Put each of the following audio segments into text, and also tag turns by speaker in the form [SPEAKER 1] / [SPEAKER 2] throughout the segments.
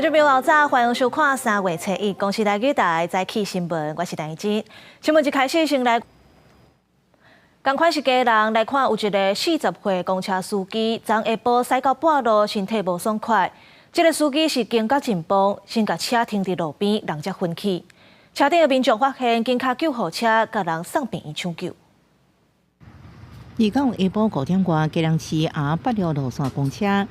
[SPEAKER 1] 觀眾朋友早，歡迎收看三月初一公視台語台早起新聞，我是陳怡貞。新聞一開始先來，仝款是基隆來看，有一个40歲公車司機，昨下晡駛到半路，身體無爽快。這个司機是驚甲真崩，先共車停佇路邊，人才昏去。車頂的民眾發現，緊敲救護車，共人送病院搶救。
[SPEAKER 2] 二九下晡5點外，基隆市 R 86路線公車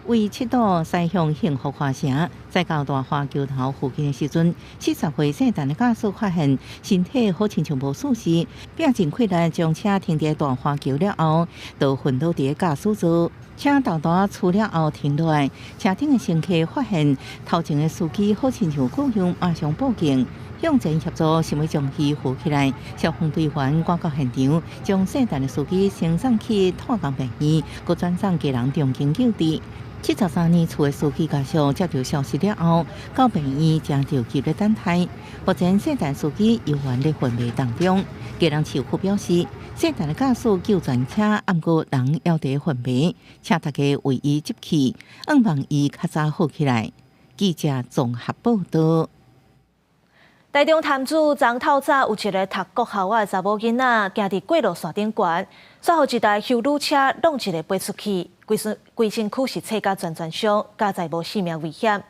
[SPEAKER 2] 為七堵駛向幸福華城，駛到大華橋頭附近的時陣，70歲姓陳的駕駛發現身體好親像無舒適，拼盡氣力將車停佇大華橋了後，就昏倒佇駕駛座。車豆豆出了後停落來，車頂的乘客發現頭前的司機好親像過樣，馬上報警，向前協助，想欲將伊扶起來。消防隊員趕到現場，將姓陳的司機先送去炭崗病院，閣轉送基隆長庚救治。73年次的司機家屬接到消息了後，到病院正著急咧等待。目前姓陳司機猶原咧昏迷當中。基隆市府表示，姓陳的駕駛救全車，毋過人猶佇昏迷，請大家為伊集氣，向望伊較早好起來。記者綜合報道。
[SPEAKER 1] 台中潭子昨透早有一个讀國校的查某囡仔，行佇過路線頂懸，煞予一台休旅車挵一个飛出去，規身規身軀是切甲全全傷，佳哉無性命危險。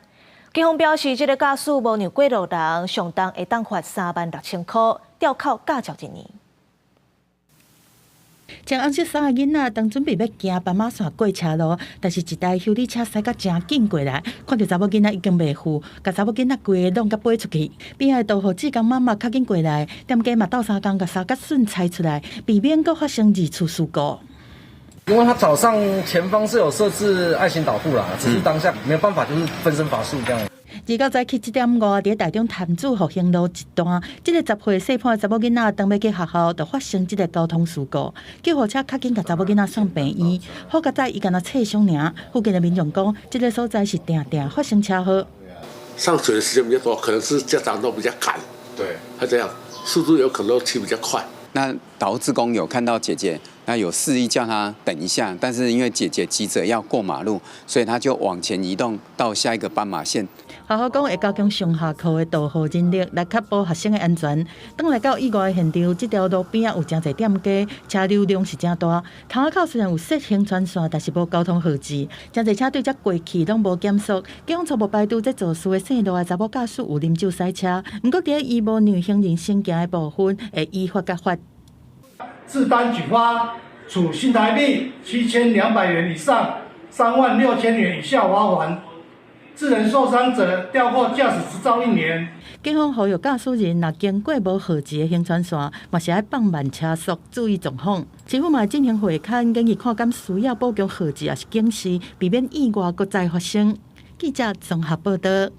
[SPEAKER 1] 警方表示，這个駕駛無讓過路人，上重會當罰36,000箍，吊考駕照一年。
[SPEAKER 3] 穿紅色衫的囡仔當準備欲行斑馬線過車路，但是一台休旅車駛甲誠緊過來，看著查某囡仔已經袂赴，共查某囡仔規个挵共飛出去。邊仔的導護志工媽媽較緊過來，店家嘛鬥相共共衫較順拆出來，避免閣發生二次事故。
[SPEAKER 4] 因為他早上前方是有設置愛心導護啦，只是當下沒有辦法，就是分身乏術這樣。
[SPEAKER 3] 二九早起7點外，佇台中潭子復興路一段，這个10歲細漢查某囡仔當欲去學校，就發生這个交通事故。救護車較緊共查某囡仔送病院，好佳哉伊干焦切傷爾。附近的民眾講，這个所在是定定發生車禍。
[SPEAKER 5] 上學的時間比較多，可能是家長都比較趕，
[SPEAKER 4] 對，
[SPEAKER 5] 他這樣速度有可能騎比較快。
[SPEAKER 6] 那導護志工有看到姐姐，那有示意叫她等一下，但是因為姐姐急着要過馬路，所以她就往前移動到下一個斑馬線。
[SPEAKER 3] 學校講會加強上下課的導護人力，來確保學生的安全。當來到意外現場，這條路邊仔有誠濟店家，車流量是誠大。窗仔口雖然有設行車線，但是無交通號誌，誠濟車對這過去攏無減速。警方初步排除這肇事的姓羅的查某駕駛有啉酒駛車，毋過佇伊無讓行人先行的部分，會依法共罰。
[SPEAKER 7] 自單舉發，處新台幣7200元以上36,000元以下罰鍰。致人受傷者，吊扣駕駛執照一年。
[SPEAKER 3] 警方呼籲駕駛人若經過無號誌的行車線，嘛是愛放慢車速，注意狀況。市府嘛會進行會勘，建議看敢需要補強號誌，抑是警示，避免意外閣再發生。記者綜合報道。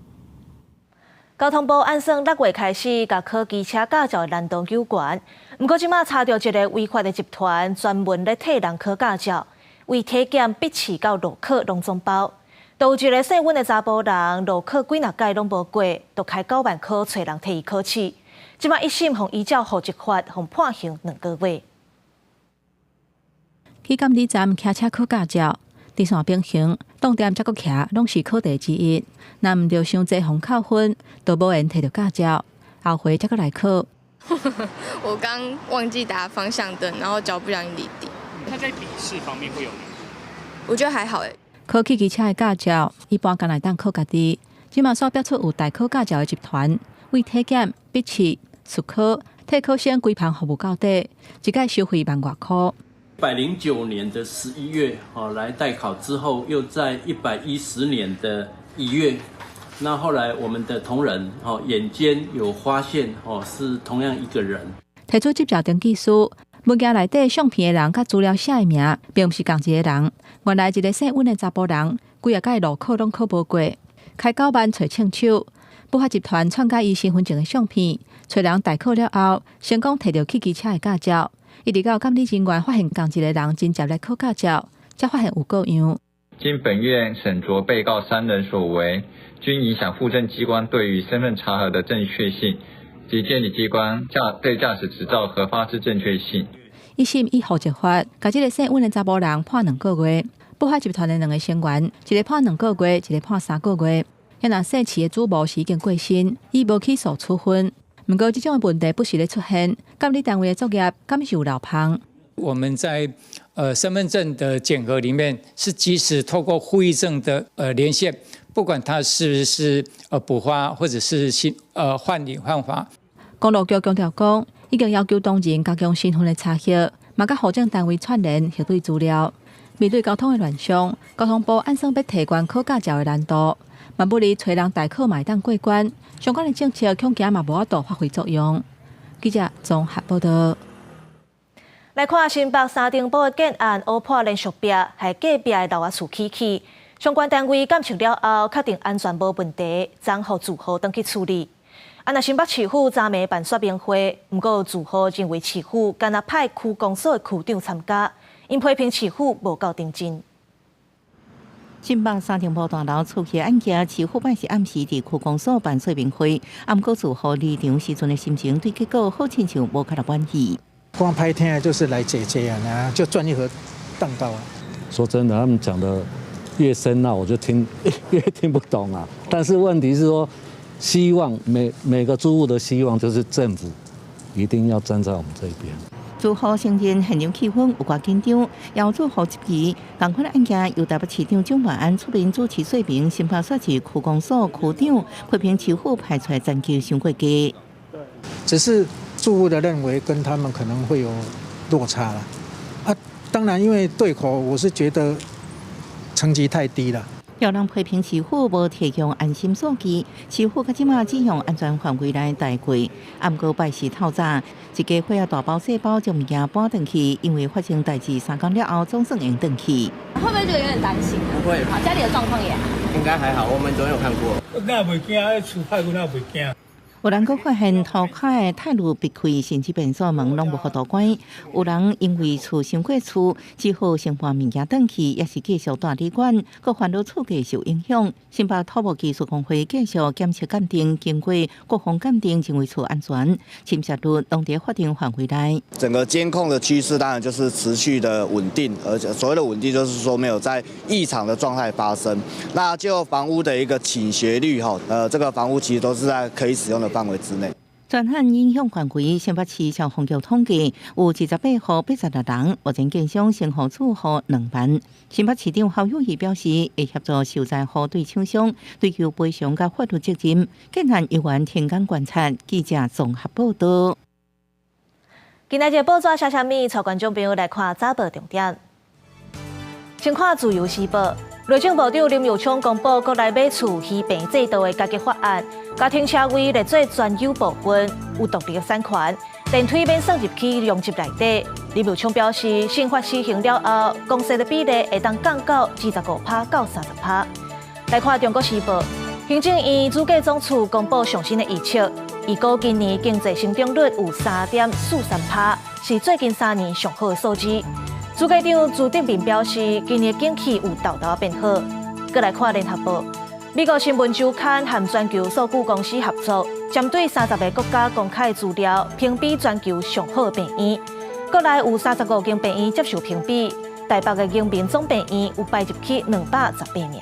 [SPEAKER 1] 交通部按算6月開始，共考機車駕照的難度加懸。毋過這馬查著一个違法的集團，專門咧替人考駕照，為體檢、筆試到路考攏總包。就有一个姓溫的查埔人，路考幾若擺攏無過，就開九萬箍揣人替伊考試。這馬一審予依照戶籍法，予判刑2個月。
[SPEAKER 8] 去監理站騎車考駕照，直線平行，當店才閣騎，攏是考題之一。若毋著傷濟予扣分，就無緣提著駕照。後回才閣來考。
[SPEAKER 9] 我剛忘記打方向燈，然後腳不小心離地。
[SPEAKER 10] 他在筆試方面會有難度？
[SPEAKER 9] 我覺得還好誒。
[SPEAKER 8] 考汽機車的駕照，一般干焦會當靠家己。這馬煞爆出有代考駕照的集團，為體檢、筆試、術科，替考生規棚服務到底，一擺收費萬外箍。
[SPEAKER 11] 109年的11月，哦，來代考之後，又在110年的1月，那後來我們的同仁，哦，眼尖有發現，哦，是同樣一個人。
[SPEAKER 8] 提出執照登記書，文件內底相片的人佮資料寫的名，並毋是仝一個人。原來一个姓溫的查埔人，幾若擺路考攏考無過，開九萬揣槍手，不法集團篡改伊身份證的相片，揣人代考了後，成功提著汽機車的駕照。一直到監理人員發現仝一个人真正來考駕照，才發現有過樣。
[SPEAKER 12] 經本院審酌被告三人所為，均影響戶政機關對於身份查核的正確性及監理機關駕對駕駛執照核發之正確性。
[SPEAKER 8] 一審依戶籍法，共這个姓溫的查埔人判2個月。不法集團的兩个成員，一个判兩個月，一个判3個月。也若姓徐的主母是已經過身，伊無起訴處分。毋過，這種的問題不時咧出現，監理單位的作業敢是有漏縫？
[SPEAKER 13] 我們在身份證的檢核裡面，是即時透過戶役證的連線，不管他是不是補發或者是新換領換發。
[SPEAKER 8] 公路局強調講，已經要求同仁加強身份的查核，嘛佮戶政單位串聯核對資料。面對交通的亂象，交通部按算欲提懸考駕照的難度，嘛不離揣人代考嘛會當過關，相關的政策恐驚嘛無法度發揮作用。記者綜合報道。
[SPEAKER 1] 來看新北三重埔的建案，烏破連續壁，害隔壁的樓仔厝起去。相關單位檢測了後，確定安全無問題，昨予住戶轉去處理。啊，若新北市府昨暝辦說明會，毋過住戶認為市府干焦派區公所的區長參加，𪜶批評市府無夠認真。
[SPEAKER 2] 新北三重埔大樓出現案件，市府拜四暗時佇區公所辦說明會，毋過住戶離場時陣的心情對結果好親像無較滿意。
[SPEAKER 14] 講歹聽就是來解決啊，就賺一盒蛋糕啊。
[SPEAKER 15] 說真的，他們講的越深奧，我就聽越聽不懂啊。但是問題是說，希望每個住戶的希望就是政府一定要站在我們這邊。
[SPEAKER 2] 住戶承認現場氣氛有寡緊張，有住戶質疑，仝款的案件由台北市長蔣萬安出面主持說明，新北市區公所區長批評市府派出來層級傷過低。
[SPEAKER 14] 只是住戶的認為跟他們可能會有落差啦。啊，當然因為對口，我是覺得層級太低了。
[SPEAKER 2] 有人批評市府無提供安心數據，市府到這馬只用安全範圍內帶過。毋過拜四透早，一家伙仔大包細包將物件搬轉去，因為發生代誌三工了後，總算會轉去。
[SPEAKER 16] 會不會這個有點擔心？
[SPEAKER 17] 不會，
[SPEAKER 16] 家裡的狀況也
[SPEAKER 17] 應該還好，我們昨天有看過。
[SPEAKER 18] 那袂驚，厝歹阮也袂驚。
[SPEAKER 2] 有人閣發現塗跤的鐵路壁開，甚至便所門攏無法度關。有人因為厝傷過厝，只好先搬物件轉去，抑是繼續蹛旅館，閣煩惱厝價受影響。新北土木技術公會繼續檢測鑑定，經過各方鑑定，認為厝安全，侵蝕率攏佇法定範圍內。
[SPEAKER 19] 整個監控的趨勢當然就是持續的穩定，而且所謂的穩定就是說沒有在異常的狀態發生。那就房屋的一個傾斜率，哈，這個房屋其實都是在可以使用的範圍之內。
[SPEAKER 2] 專案影響範圍，新北市消防局統計有28戶86人，目前建商先予住戶2萬。新北市長侯友宜表示，會協助受災戶對廠商追究賠償佮法律責任。建案猶原停工觀察。記者綜合報道。
[SPEAKER 1] 今仔日報紙寫啥物？帶觀眾朋友來看早報重點。先看自由時報，內政部長林右昌公布國內買厝虛坪制度的改革法案，共停車位列做專有部分，有獨立的產權，電梯免算入去容積內底。林右昌表示，新法施行了後，公設的比例會當降到25%到30%。來看中國時報，行政院主計總處公布上新的預測，預估今年經濟成長率有3.43%，是最近3年上好的數字。主計長朱德明表示，今年景氣有沓沓變好。閣來看聯合報，美國新聞週刊和全球數據公司合作，針對30個國家公開資料，評比全球上好的病院。國內有35間病院接受評比，台北的榮民總病院有排入去218名。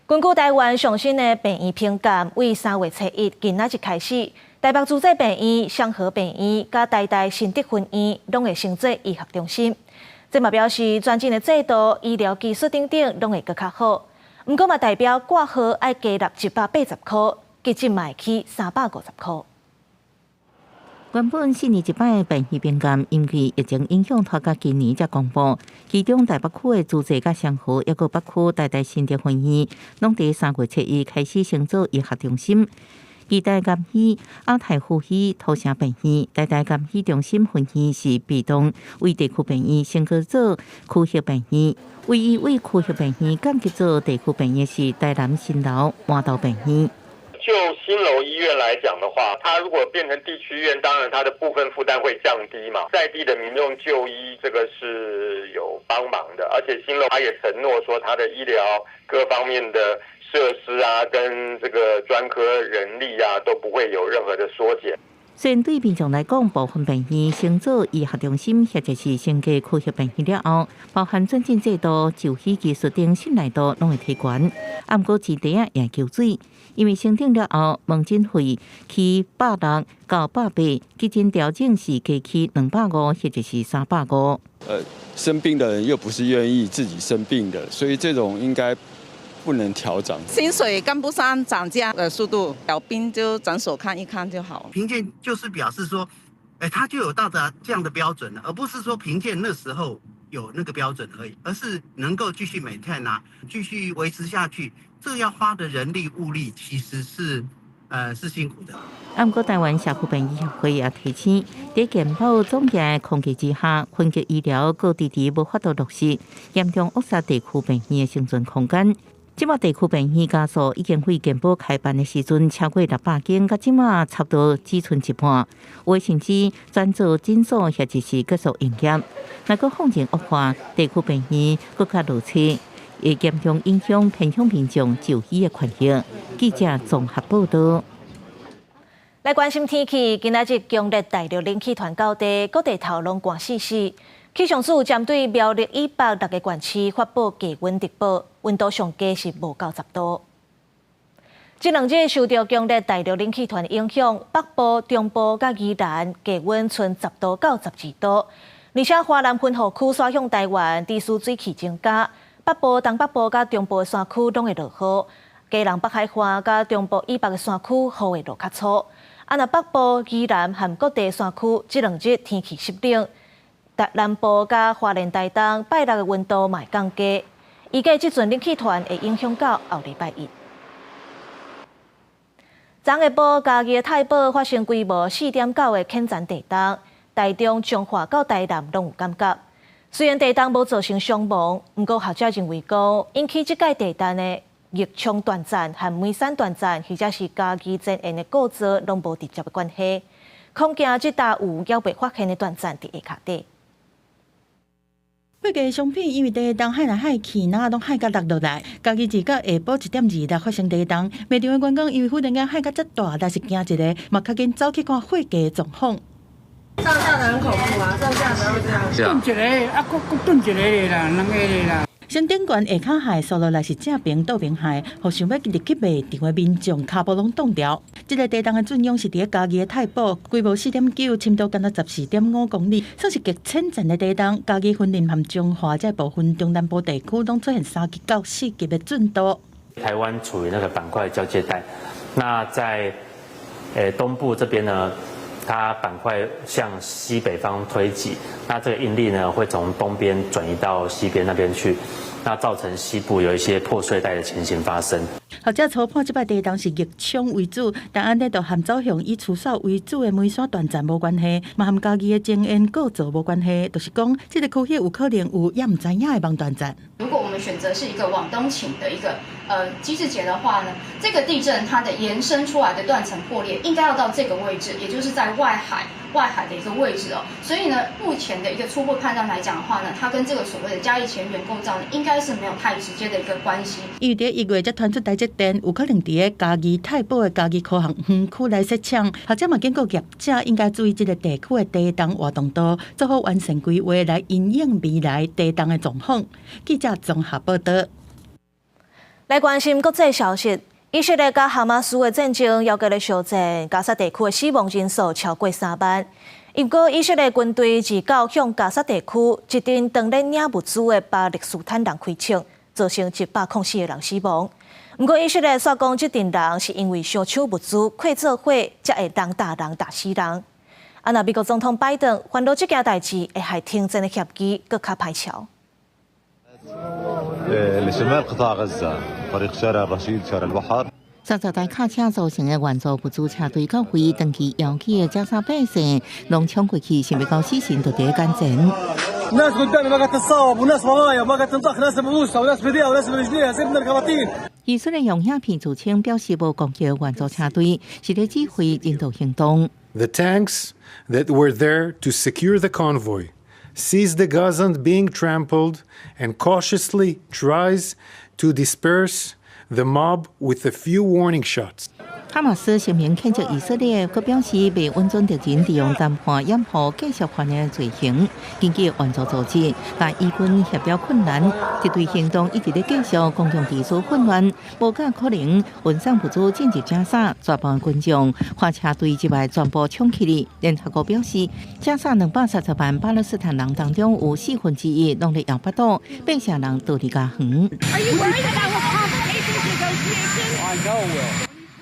[SPEAKER 1] 根據台灣上新的病院評鑑，為3月初1今仔日開始，台北慈濟病院、雙和病院、佮台大新竹分院，攏會升做醫學中心。這嘛表示，專進的制度、醫療技術等等，攏會閣較好。毋過嘛代表掛號愛加納180塊，急診嘛會起350塊。
[SPEAKER 2] 原本4年一擺的病院評鑑，因為疫情影響，拖到今年才公布。其中台北區的慈濟佮雙和，抑閣北區台大新竹分院，攏佇3月初1開始升做醫學中心。期待監醫、亞太附醫、土城病院、台大監醫中心分院是被動為地區病院升格做區域病院，唯一為區域病院降級做地區病院是台南新樓麻豆病院。
[SPEAKER 20] 就新樓醫院來講的話，它如果變成地區醫院，當然它的部分負擔會降低嘛，在地的民眾就醫，這個是有幫忙的。而且新樓它也承諾說，它的醫療各方面的設施啊，跟這個專科人力啊，都不會有任何的縮減。
[SPEAKER 2] 雖然對民眾來講，部分病院升做醫學中心或者是升格區域病院了後，包含轉診制度、就醫技術等信賴度攏會提懸。啊，毋過錢袋仔也澆水，因為升等了後，門診費起160到180，急診調整是加起250或者是350。
[SPEAKER 21] 生病的人又不是願意自己生病的，所以這種應該不能調漲。
[SPEAKER 22] 薪水跟不上漲價的速度，有病就診所看一看就好。
[SPEAKER 23] 評鑑就是表示說，他就有到達這樣的標準了，而不是說評鑑那時候有那個標準而已，而是能夠繼續 maintain 啊，繼續維持下去，這要花的人力物力其實是辛苦的。
[SPEAKER 2] 啊，毋過臺灣社區病醫學會也提醒，佇健保總額框架之下，分級醫療閣遲遲無法度落實，嚴重扼殺地區病院的生存空間。這馬地區病院家數已經對健保開辦的時陣超過600間，佮這馬差不多只賰一半，有的甚至轉做診所或者是結束營業。若閣放任惡化，地區病院閣較落車，會嚴重影響偏鄉民眾就醫的權益。記者綜合報道。
[SPEAKER 1] 來關心天氣，今仔日強烈大陸冷氣團到底，各地頭攏寒死死。氣象署針對苗栗以北六个縣市發布低溫特報，溫度上低是無到10度。這兩日受著強烈大陸冷氣團影響，北部、中部佮宜蘭低溫賰10度到12度，而且華南雲雨區徙向台灣，致使水汽增加，北部、東北部佮中部的山區攏會落雨，基隆北海岸佮中部以北的山區雨會落較粗。啊，若北部、宜蘭和各地山區這兩日天氣濕冷。南部佮花蓮台東拜六的溫度嘛會降低，預計這陣冷氣團會影響到後禮拜一。昨下晡，嘉義的太保發生規模4.9的淺層地動，台中、彰化到台南攏有感覺。雖然地動無造成傷亡，毋過學者認為講，引起這擺地動的玉昌斷層和梅山斷層，或者是嘉義前緣的構造，攏無直接的關係。恐驚這搭有猶未發現的斷層佇下跤底。
[SPEAKER 3] 火雞商品因為地動海來海去，哪攏海甲落落來。嘉義市到下晡1點26發生地動，賣場的員工因為忽然間海甲遮大，但是驚一下，嘛較緊走去看火雞狀況。
[SPEAKER 24] 上下的很恐怖啊！上下的會這樣。
[SPEAKER 18] 頓一个，啊，閣閣頓一个啦，兩個啦。
[SPEAKER 3] 新頂懸下跤海，紲落來是正爿倒爿海，予想欲入去賣場的民眾跤步攏凍掉。這个地動的震央是佇嘉義的太保，規模4.9，深度敢若14.5公里，算是極淺層的地動。嘉義雲林和彰化這部分中南部地區攏出現3級到4級的震度。
[SPEAKER 25] 台灣處於那個板塊交界帶，那在東部這邊呢，它板塊向西北方推擠，那這個應力呢會從東邊轉移到西邊那邊去，那造成西部有一些破碎帶的情形發生。
[SPEAKER 3] 學者初判這擺地動是逆衝為主，但按呢就和走向以趨勢為主的梅山斷層無關係，嘛和嘉義的前緣構造無關係，就是講這个區域有可能有猶毋知影的網斷層。
[SPEAKER 26] 如果我們選擇是一個往東傾的一個機制解的話呢，這個地震它的延伸出來的斷層破裂應該要到這個位置，也就是在外海的一個位置哦。所以呢，目前的一個初步判斷來講的話呢，它跟這個所謂的嘉義前緣構造呢，應該是沒有太直接的一個關係。
[SPEAKER 3] 因為佇1月才傳出台積電有可能佇咧嘉義太保的嘉義科學園區來設廠，學者嘛警告業者應該注意這个地區的地動活動度，做好完善規劃來因應未來地動的狀況。記者綜合報道。
[SPEAKER 1] 來關心國際消息，以色列佮哈馬斯的戰爭猶閣咧相戰，加薩地區的死亡人數超過3萬。毋過以色列軍隊二九向加薩地區一陣當咧領物資的巴勒斯坦人開槍，造成104個人死亡。毋過以色列煞講，這陣人是因為相搶物資、氣做伙，才會人打人打死人。啊，若美國總統拜登煩惱這件代誌會害停戰的協議閣較歹喬。
[SPEAKER 27] لشمال قطاع غزة طريق شارع الرشيد شارع البحر
[SPEAKER 2] 30台卡車組成的援助物資車隊到位，長期遙起的加沙百姓攏衝過去，想欲到死神就佇咧眼前。
[SPEAKER 28] ناس قدامي ما قاعد تتصاوب وناس ورايا ما قاعد تنطخ ناس برؤوسها وناس بايديها وناس برجليها سيبنا الكراتين。
[SPEAKER 2] 以色列用影片自稱表示無攻擊援助車隊，是咧指揮人道行動。
[SPEAKER 29] The tanks that were there to secure the convoy sees the Gazans being trampled and cautiously tries to disperse the mob with a few warning shots.
[SPEAKER 2] 哈馬斯聲明譴責以色列，閣表示袂允准敵人利用談判掩護繼續犯的罪行。根據援助組織，共以軍協調困難，敵對行動一直咧繼續，公共秩序混亂，無可可能運送物資進入加沙，大部分群眾花車隊之外全部衝起來。聯合國表示，加沙230萬巴勒斯坦人當中有四分之一攏佇搖擺島，八成人逃離家園。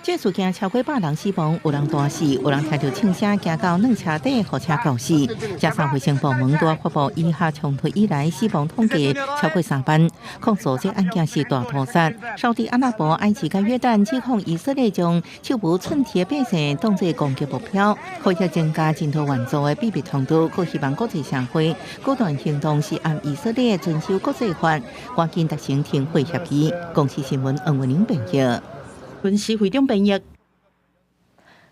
[SPEAKER 2] 這事件超過100人死亡，有人大死，有人聽著槍聲驚到軟車底，予車轎死。加沙衛生部門拄發布以哈衝突以來死亡統計超過3萬，控訴這案件是大屠殺。沙特阿拉伯、埃及佮約旦指控以色列將手無寸鐵的百姓當作攻擊目標，呼籲增加人道援助的秘密通道，閣希望國際社會果斷行動，是按以色列遵守國際法，趕緊達成停火協議。公視新聞黃文玲編譯。
[SPEAKER 3] 軍事會長編譯。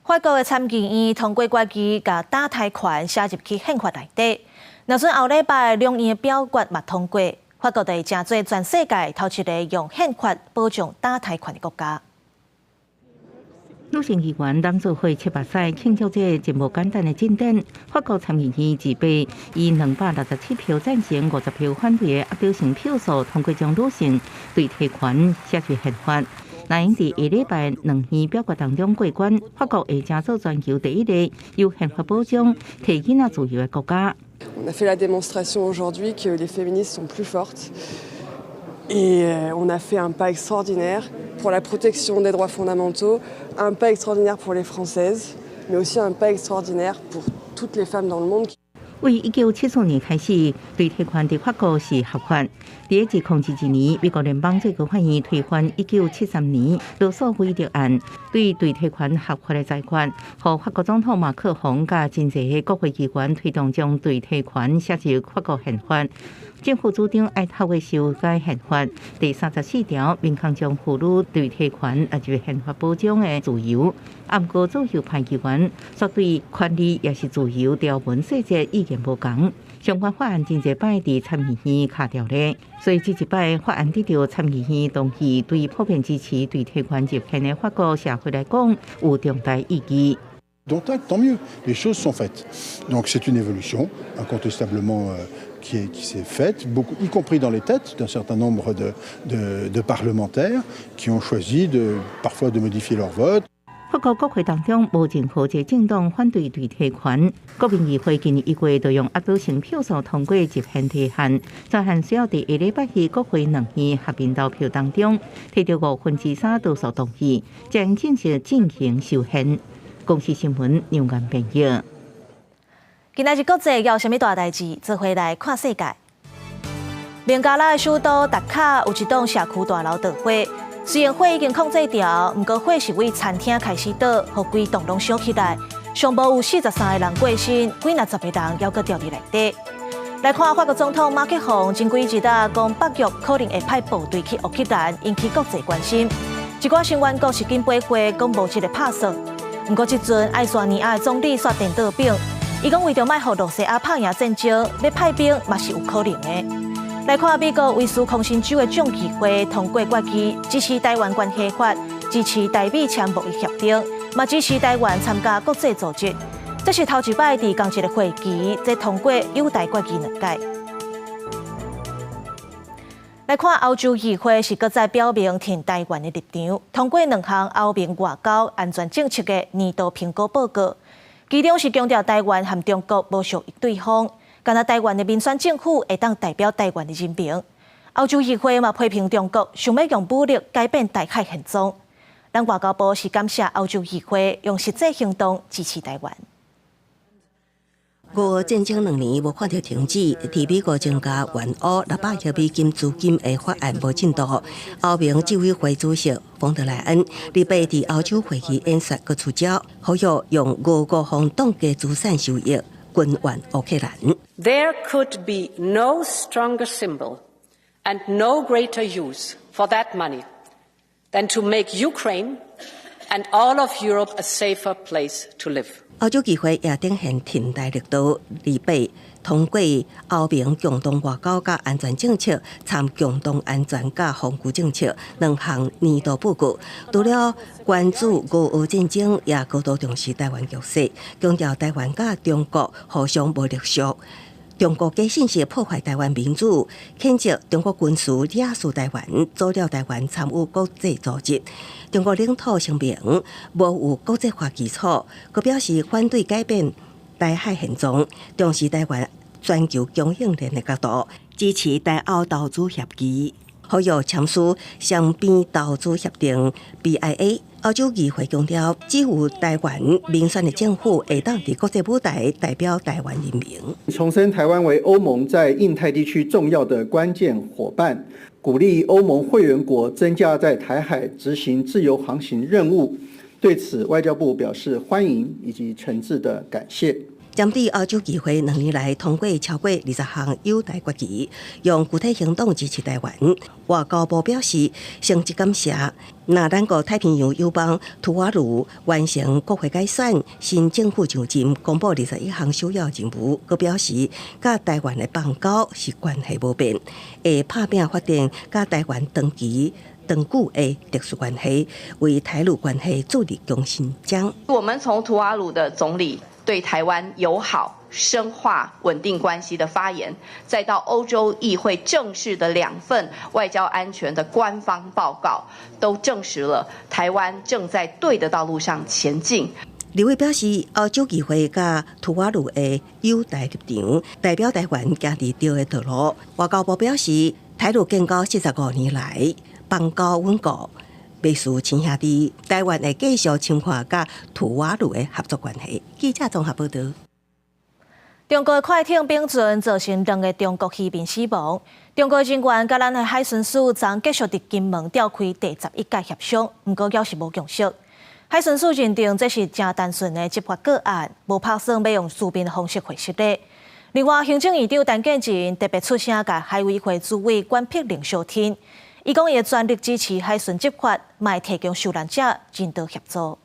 [SPEAKER 1] 法國的參議院通過決議，共墮胎權寫入去憲法內底。若準後禮拜兩院的表決嘛通過，法國就會成做全世界頭一个用憲法保障墮胎權的國家。
[SPEAKER 2] 女性議員攏做伙七八歲慶祝這個真無簡單的進展。法國參議院自閉以267票贊成、50票反對的壓倒性票數通過，將女性墮胎權寫入憲法。若𪜶佇下禮拜兩院表決當中過關，法國會成做全球第一个由憲法保障提囡仔自由的國家。
[SPEAKER 4] On a fait la démonstration aujourd'hui que les féministes sont plus fortes et on a fait un pas extraordinaire pour la protection des droits fondamentaux, un pas extraordinaire pour les Françaises, mais aussi un pas extraordinaire pour toutes les femmes dans le monde.
[SPEAKER 2] 為1974年開始，墮胎權佇法國是合法。佇2022年，美國聯邦最高法院推翻1973年羅訴韋德案，對墮胎權合法的裁決，予法國總統馬克宏佮真濟个國會議員推動將墮胎權寫入法國憲法。政府主張愛透過修改憲法第34條，明確將婦女墮胎權納入憲法保障的自由。啊，毋過左右派議員卻對權利抑是自由條文細節意見無仝。相關法案真濟擺佇參議院卡著咧，所以這一擺法案得著參議院同意，對普遍支持墮胎權入憲的法國社會來講有重大意義。
[SPEAKER 5] Dont acte, tant mieux. Les choses sont faites. Donc c'est une évolution, incontestablement, qui s'est faite, beaucoup, y compris dans les têtes d'un certain nombre de parlementaires qui ont choisi parfois de modifier leur vote.
[SPEAKER 2] 法國國會當中無任何一個政黨反對墮胎權。國民議會今年1月就用壓倒性票數通過入憲提案，這項需要佇下禮拜二國會兩院合併投票當中，提著3/5多數同意，將正式進行修憲。公視新聞楊岩編譯。
[SPEAKER 1] 今仔日國際有啥物大代誌？做伙來看世界。孟加拉的首都達卡有一棟社區大樓著火，雖然火已經控制牢，毋過火是對餐廳開始著，予規棟攏燒起來。上無有43個人過身，幾若十個人猶閣牢佇內底。來看法國總統馬克宏前幾日啊，講北約可能會派部隊去烏克蘭，引起國際關心。一寡成員國是緊回回講無這个拍算。毋過這陣愛沙尼亞的總理煞顛倒反，伊講為著莫予露西亞拍贏戰爭，欲派兵嘛是有可能的。來看美國威斯康辛州的眾議會通過決議，支持台灣關係法，支持台美簽貿易協定，嘛支持台灣參加國際組織。這是頭一擺佇仝一个會期，這通過友台決議兩屆。來看歐洲議會是閣再表明挺台灣的立場，通過兩項歐盟外交安全政策的年度評估報告，其中是強調台灣和中國無屬於對方，干焦台灣的民選政府會當代表台灣的人民。歐洲議會嘛批評中國想欲用武力改變台海現狀。咱外交部是感謝歐洲議會用實際行動支持台灣。
[SPEAKER 6] 俄烏戰爭2年無看著停止，佇美國增加援烏600億美金資金的法案無進度。歐盟執委會主席馮德萊恩禮拜佇歐洲會議演說，閣出招，呼籲用俄國方凍結資產收益軍援烏克蘭。
[SPEAKER 7] There could be no stronger symbol and no greater use for that money than to make Ukraine and all of Europe a safer place to live.
[SPEAKER 6] 歐洲議會也展現挺台力度，禮拜通過歐盟共同外交佮安全政策、參共同安全佮防禦政策兩項年度報告。除了關注俄烏戰爭，也高度重視台灣局勢，強調台灣佮中國互相無隸屬。中國假信息破壞台灣民主，譴責中國軍事掠奪台灣，阻撓台灣參與國際組織。中國領土聲明無有國際法基礎，閣表示反對改變台海現狀，重視台灣全球供應鏈的角度，支持台澳投資協議，呼籲簽署雙邊投資協定 BIA。歐洲議會強調，只有台灣民選的政府會當佇國際舞台代表台灣人民。
[SPEAKER 8] 重申台灣為歐盟在印太地區重要的關鍵夥伴，鼓勵歐盟會員國增加在台海執行自由航行任務。對此，外交部表示歡迎以及誠摯的感謝。
[SPEAKER 6] 針對歐洲議會兩年來通過超過20項友台決議，用具體行動支持台灣。外交部表示，誠摯感謝。那咱個太平洋友邦吐瓦魯完成國會改選，新政府就任，公布21項首要任務，閣表示，佮台灣的邦交是關係無變，會拍拚發展佮台灣長期長久的特殊關係，為台魯關係注入強心針。
[SPEAKER 9] 我們從吐瓦魯的總理對台灣友好、深化穩定關係的發言，再到歐洲議會正式的兩份外交安全的官方報告，都證實了台灣正在對的道路上前進。
[SPEAKER 6] 立委表示，歐洲議會佮吐瓦魯的友台立場，代表台灣行佇對的道路。外交部表示，台魯建交45年來，邦交穩固，袂輸親兄弟。台灣會繼續深化佮吐瓦魯的合作關係。記者綜合報道。
[SPEAKER 1] 中國快艇丙船造成兩个中國漁民死亡。中國人員佮咱的海巡署昨繼續佇金門召開第11屆協商，毋過猶是無共識。海巡署認定這是誠單純的執法個案，無拍算欲用書面方式回釋的。另外，行政院長陳建仁特別出聲，共海委會主委管碧玲相挺，伊講伊會全力支持海巡執法，嘛會提供受難者人道協助。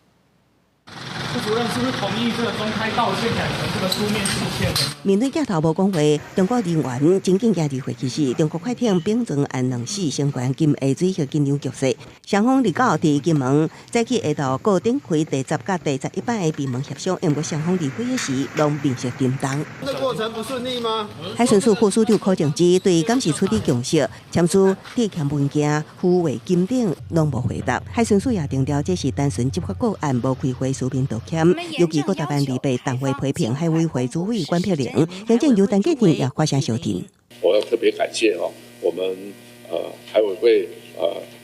[SPEAKER 10] 副主任是不是同意這個公開道歉改成這個書面致歉？
[SPEAKER 6] 面對鏡頭無講話，中國人員真緊行入會議室，中國快艇丙船案兩死相關金下水域緊張局勢。雙方二九佇金門早起下晝各展開第10佮第11擺的閉門協商，毋過雙方離會的時，攏面色沉重。
[SPEAKER 11] 這過程不順利嗎？
[SPEAKER 6] 海巡署副署長柯正之對敢是處理共識、簽署致歉文件、付違金等攏無回答。海巡署也強調，這是單純執法個案，無開會書面道歉。尤其閣台灣禮拜黨會批評海委會主委管碧玲，行政院陳建仁也發聲相挺。
[SPEAKER 12] 我要特別感謝哦，我們海委會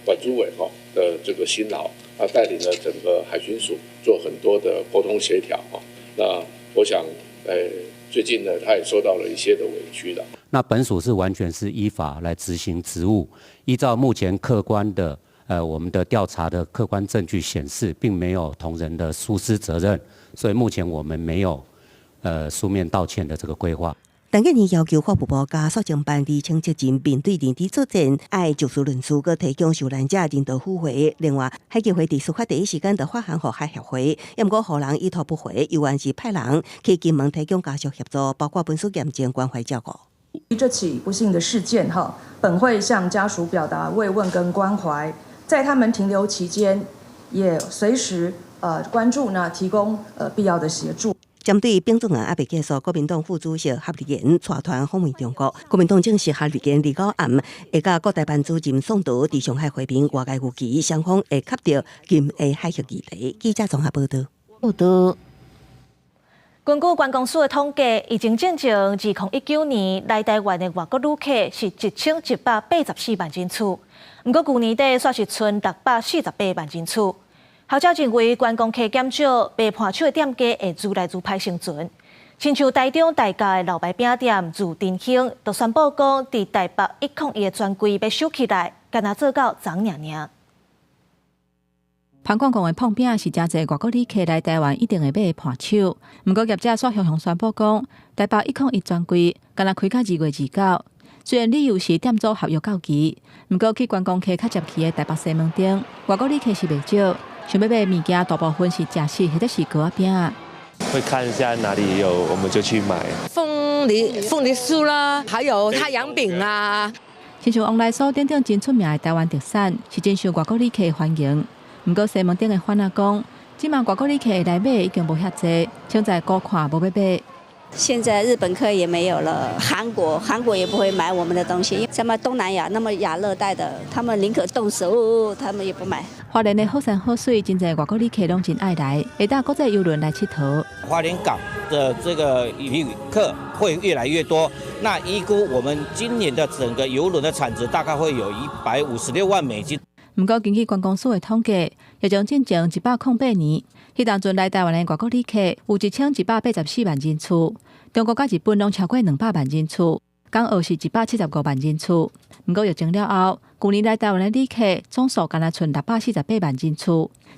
[SPEAKER 12] 管主委哈的這個辛勞，他帶領了整個海巡署做很多的溝通協調哈。那我想，最近呢，他也受到了一些的委屈的。
[SPEAKER 13] 那本署是完全是依法來執行職務，依照目前客觀的我們的調查的客觀證據顯示，並沒有同仁的疏失責任，所以目前我們沒有書面道歉的這個規劃。
[SPEAKER 6] 陳建仁要求法務部佮肅政辦釐清責任，面對認知作戰，愛就事論事，閣提供受難者人道撫慰。另外，海基會佇事發第一時間就發函予海協會，毋過予人已讀不回，猶原是派人去金門提供家屬協助，包括文書驗證、關懷照顧。
[SPEAKER 14] 這起不幸的事件，哈，本會向家屬表達慰問跟關懷，在他們停留期間，也隨時關注呢，提供必要的協助。
[SPEAKER 6] 針對丙船案猶未結束，國民黨副主席郝立言帶團訪問中國。國民黨證實郝立言二九暗會佮國台辦主任宋濤佇上海會面，外界預期雙方會磕著金下海域議題。記者綜合報道。
[SPEAKER 2] 報道。
[SPEAKER 1] 根據觀光署的統計，疫情進前2019年來台灣的外國旅客是1184萬人次，毋過舊年底煞是賰648萬人次。學者認為觀光客減少，賣伴手的店家會愈來愈歹生存。親像台中大甲的老牌餅店如振興，就宣布講，佇台北101的專櫃欲收起來，干焦做到昨爾爾。
[SPEAKER 15] 潘廣公的膨餅是誠濟外國旅客來台灣一定會買的伴手。毋過業者煞雄雄宣布講，台北101專櫃干焦開到2月29。雖然理由是店租合約到期，毋過去觀光客較捷去的台北西門町，外國旅客是袂少。想欲買物件，大部分是食食或者是糕仔餅。
[SPEAKER 11] 會看一下哪裡有，我們就去買。
[SPEAKER 16] 鳳梨酥啦，還有太陽餅啊。
[SPEAKER 15] 親像旺來酥等等真出名的台灣特產，是真受外國旅客歡迎。毋過西門町的販仔講，這馬外國旅客來買已經無遐濟，穿在高看無欲買。
[SPEAKER 17] 現在日本客也沒有了，韓國也不會買我們的東西，因為什麼東南亞那麼亞熱帶的，他們寧可凍死，他們也不買。
[SPEAKER 15] 花蓮的好山好水，真濟外國旅客攏真愛來，會搭國際郵輪來𨑨迌。
[SPEAKER 19] 花蓮港的這個旅客會越來越多，那預估我們今年的整個郵輪的產值大概會有156萬美金。
[SPEAKER 15] 毋過根據觀光署的統計，疫情進前108年，彼當陣來台灣的外國旅客有1184萬人次，中國佮日本攏超過200萬人次，港澳是175萬人次。毋過疫情了後，舊年來台灣的旅客總數干焦賰648萬人次，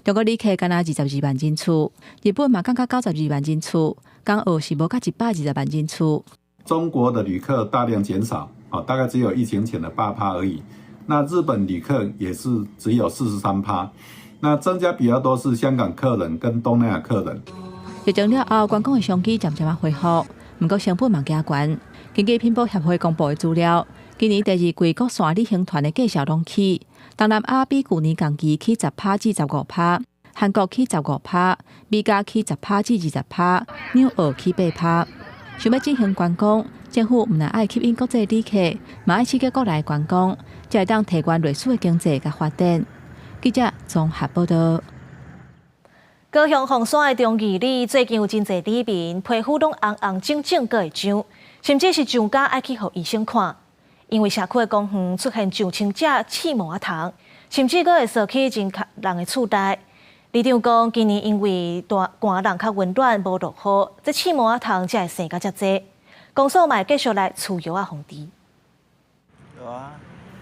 [SPEAKER 15] 中國旅客干焦22萬人次，日本嘛降到92萬人次，港澳是無到120萬人次。
[SPEAKER 20] 中國的旅客大量減少，啊，大概只有疫情前的8趴而已。那日本旅客也是只有43趴，那增加比較多是香港客人跟東南亞客人。
[SPEAKER 15] 疫情了後，觀光的商機漸漸仔恢復，毋過成本嘛加懸。根據品保協會公布的資料，今年第二季國線旅行團的價數攏起，東南亞比舊年同期起10趴至15趴，韓國起15趴，美加起10趴至20趴，紐澳起8趴。想欲振興觀光，政府毋但愛吸引國際旅客，嘛愛刺激國內觀光，才會當提懸瑞士的經濟佮發展。記者綜合報道。
[SPEAKER 1] 高雄鳳山的中義里最近有真濟里民皮膚攏紅紅腫腫，閣會癢，甚至是上加愛去予醫生看，因為社區的公園出現上千隻刺毛仔蟲，甚至閣會踅去真人的厝內。里長講，今年因為大寒冷較溫暖，無落雨，這刺毛仔蟲才會生甲遮濟。公所嘛會繼續來除藥仔防治。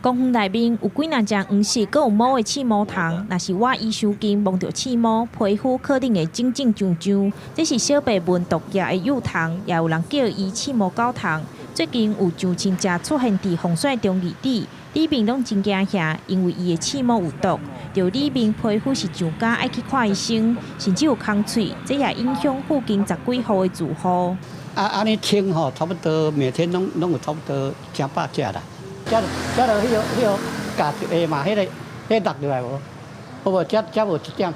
[SPEAKER 21] 公園內面有幾若隻黃色、閣有毛的刺毛蟲，若是倚伊傷近，摸著刺毛，皮膚可能會腫腫癢癢。這是小白蚊毒液的幼蟲，也有人叫伊刺毛狗蟲。最近有上千隻出現佇鳳山中義里，里民攏真驚嚇，因為伊的刺毛有毒，著里民皮膚是上加愛去看醫生，甚至有空喙，這也影響附近十幾戶的住戶。
[SPEAKER 22] 啊，按呢清吼，差不多每天攏有差不多成百隻啦。食食著彼個咬一下嘛，彼個落落來無？無無，這無一點。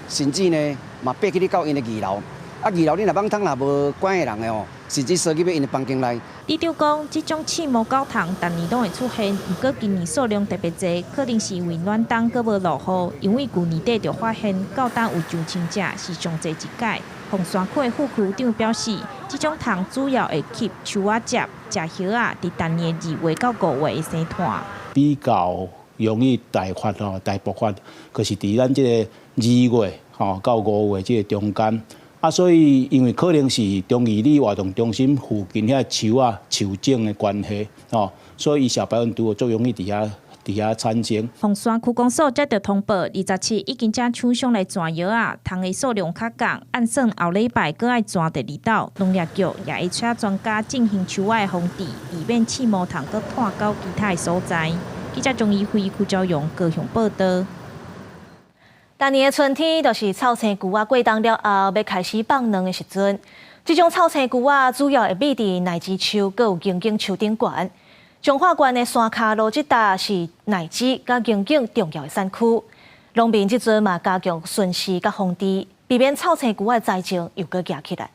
[SPEAKER 23] 甚至呢，嘛爬去你到𪜶的二樓，啊二樓你若網窗若無關的人的吼，甚至踅入去𪜶的房間內。
[SPEAKER 21] 里長講，這種刺毛狗蟲逐年攏會出現，毋過今年數量特別濟，可能是因為暖冬閣無落雨，因為舊年底就發現到今有上千隻，是上濟一屆。鳳山區的副區長表示，這種蟲主要會吸樹仔汁、食葉仔，佇逐年2月到5月會生湠。
[SPEAKER 24] 比較容易大發吼、大爆發，就是佇咱這個2月吼到5月這個中間。啊，所以因為可能是中義里活動中心附近遐樹仔樹種的關係，吼，所以小白蚊拄足容易佇遐產生。
[SPEAKER 21] 鳳山區公所接著通報，27已經請廠商來湠藥仔，蟲的數量較降，按算後禮拜閣愛湠第二斗。農業局也會請專家進行樹仔的防治，以免刺毛蟲閣湠到其他的所在。記者鍾怡輝、邱昭榮高雄報導。
[SPEAKER 1] 逐年的春天，就是臭青龜仔過冬了後，欲開始放卵的時陣。這種臭青龜仔主要會覕佇奶子樹，閣有銀頸樹頂懸。彰化縣的山跤路這搭是奶子佮銀頸重要的產區，農民這陣嘛加強巡視佮防治，避免臭青龜仔的災情又閣夯起來。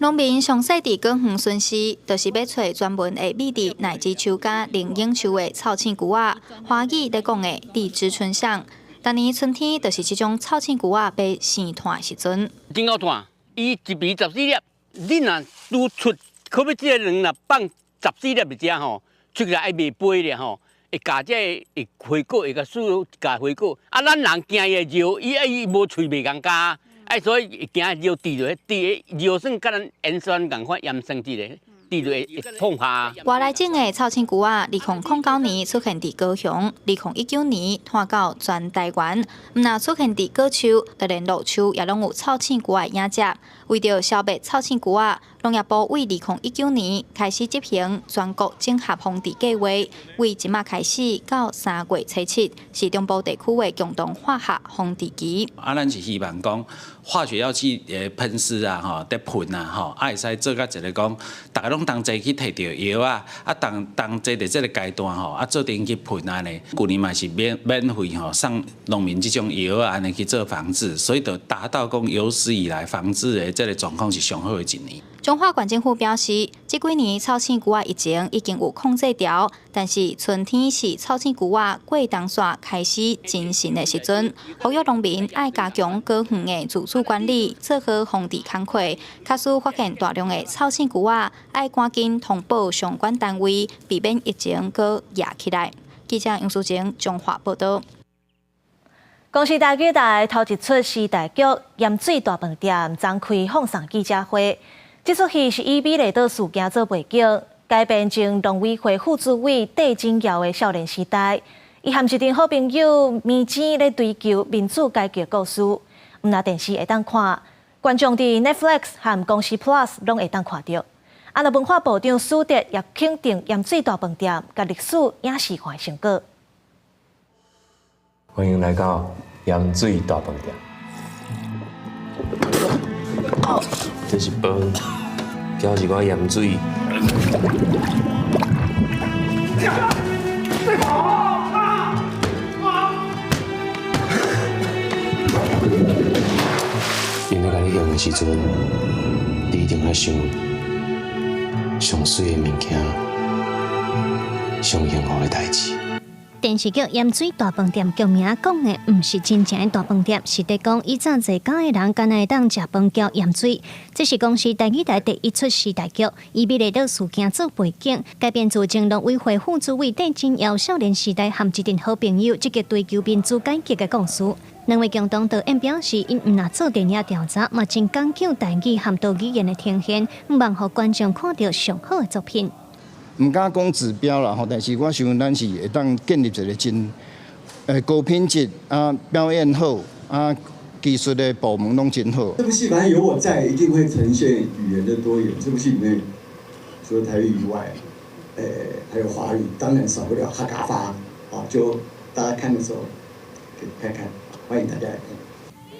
[SPEAKER 30] 農民上細佇果園巡視，就是欲揣專門會覕佇奶子樹佮靈隱樹的臭青龜仔。華語咧講的荔枝椿象，逐年春天就是這種臭青龜仔欲生湠的時陣。
[SPEAKER 31] 真𠢕湠，伊一爿14粒，你若拄出，可欲這个卵若放14粒佇遮吼，出來愛袂飛咧吼，會咬這个會花果，會共輸咬花果。啊，咱人驚伊的尿，伊無喙袂共咬，啊，所以會驚尿滴落去，滴尿酸佮咱鹽酸仝款，鹽酸質的，滴就會碰下。
[SPEAKER 30] 外來種的臭青菇仔，2009年出現佇高雄，2019年傳到全台灣。毋若出現佇果樹，就連路樹也攏有臭青菇仔的影跡。為著消滅臭青菇仔，農業部為2019年開始執行全國整合防治計劃，為這馬開始到3月初7，是中部地區的共同化學防治期。
[SPEAKER 3] 啊，咱是希望講化學藥劑的噴施啊，吼，佇噴啊，吼，啊會使做甲一個講，逐家攏同齊去提著藥仔，啊同同齊佇這個階段吼，啊做陣去噴按呢。舊年嘛是免免費吼送農民這種藥仔按呢去做防治，所以就達到講有史以來防治的這個狀況是上好的一年。
[SPEAKER 30] 彰化縣政府表示，這幾年臭青龜仔疫情已經有控制牢，但是春天是臭青龜仔過冬線開始進行的時陣，呼籲農民愛加強果園的自主管理，做好防治工課。假使發現大量的臭青龜仔，愛趕緊通報相關單位，避免疫情閣惹起來。記者楊淑晶彰化報導。
[SPEAKER 1] 公視台語台頭一齣時代劇《鹽水大飯店》昨開放送記者會。這齣戲是以美麗島事件做背景，改編前農委會副主委戴振堯的少年時代。伊和一陣好朋友綿糋咧追求民主改革故事。毋若電視會當看，觀眾佇 Netflix 和公視 Plus 攏會當看著。啊，若文化部長蘇德也肯定鹽水大飯店佮歷史影視化的成果。
[SPEAKER 4] 歡迎來到鹽水大飯店。這是飯，加一寡鹽水。𪜶咧共你用的時陣，你一定愛想上媠的物件，上幸福的代誌。
[SPEAKER 5] 電視劇《鹽水大飯店》劇名講的毋是真正的大飯店，是佇講以前坐監的人敢若會當食飯攪鹽水。這是公視台語台第一齣時代劇，以美麗島事件做背景，改編自前農委會副主委戴振堯少年時代和一陣好朋友積極追求民主改革的故事。兩位共同導演表示，𪜶毋若做電影調查，嘛真講究台語和多語言的呈現，向望予觀眾看著上好的作品。
[SPEAKER 7] 毋敢講指標啦吼，但是我想咱是會當建立一個真高品質啊，表演好啊，技術的部門攏真好。
[SPEAKER 8] 這部戲反正有我在，一定會呈現語言的多元。這部戲裡面除了台語以外，還有華語，當然少不了客家話。啊，就大家看的時候可以看看，歡迎大家來看。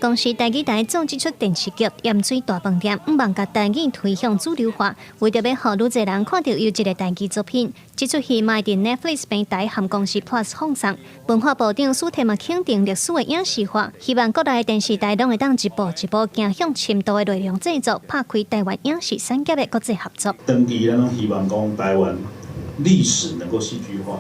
[SPEAKER 5] 公視台語台做這齣電視劇《鹽水大飯店》，向望共台語推向主流化，為著欲予愈濟人看著優質的台語作品，這齣戲嘛會佇 Netflix 平台和公視 Plus 放送。文化部長蘇鐵嘛肯定歷史的影視化，希望國內的電視台攏會當一步一步走向深度的內容製作，拍開台灣影視產業的國際合作。
[SPEAKER 18] 長期咱攏希望講台灣歷史能夠戲劇化，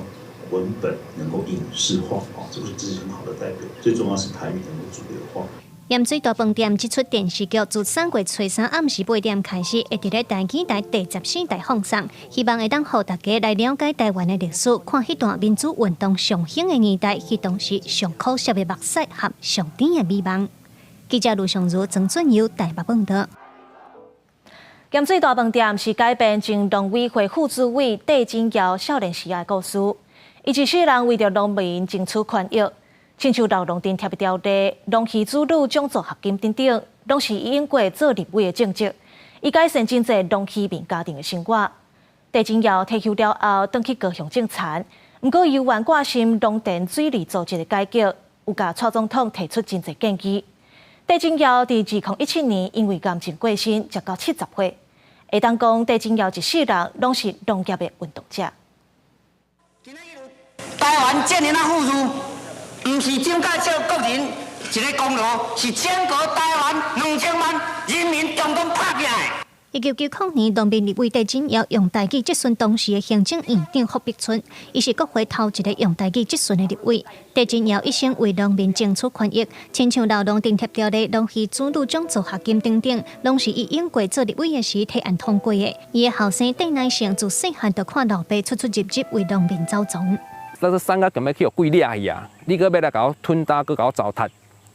[SPEAKER 18] 文本能夠影視化，哦，這個是這是很好的代表。最重要是台語能夠主流化。
[SPEAKER 5] 鹽水大飯店這齣電視劇自3月初3暗時8點開始，會佇咧台語台第14台放送，希望會當予大家來了解台灣的歷史，看彼段民主運動上興的年代，彼當時上可惜的目屎和上甜的美夢。記者盧尚如、曾俊佑台北報導。
[SPEAKER 1] 鹽水大飯店是改編前農委會副主委戴振堯少年時的故事，伊一世人為著農民爭取權益。親像老農津貼的條例、農漁子女獎助學金等等，攏是伊用過做立委的政績。伊改善真濟農漁民家庭的生活。戴振堯退休了後，轉去高雄種田，毋過猶原掛心農田水利組織的改革，有共蔡總統提出真濟建議。戴振堯佇2017年因為癌症過身，才到70歲。會當講，戴振堯一世人攏是農業的運動者。
[SPEAKER 25] 台灣這爾仔富裕，毋是蔣介石個人一个功勞，是整個台灣2000萬人民共同拍拼的。
[SPEAKER 5] 1990年，農民立委戴振堯用台語質詢當時的行政院長霍碧春，伊是國會頭一个用台語質詢的立委。戴振堯一生為農民爭取權益，親像老農津貼條例、農漁子女獎助學金等等，攏是伊用過做立委的時提案通過的。伊的後生戴乃勝自細漢就看老爸出出入入為農民走傱。
[SPEAKER 26] 那這山甲準欲去予鬼掠去啊！你閣欲來共我吞打，閣共我糟蹋，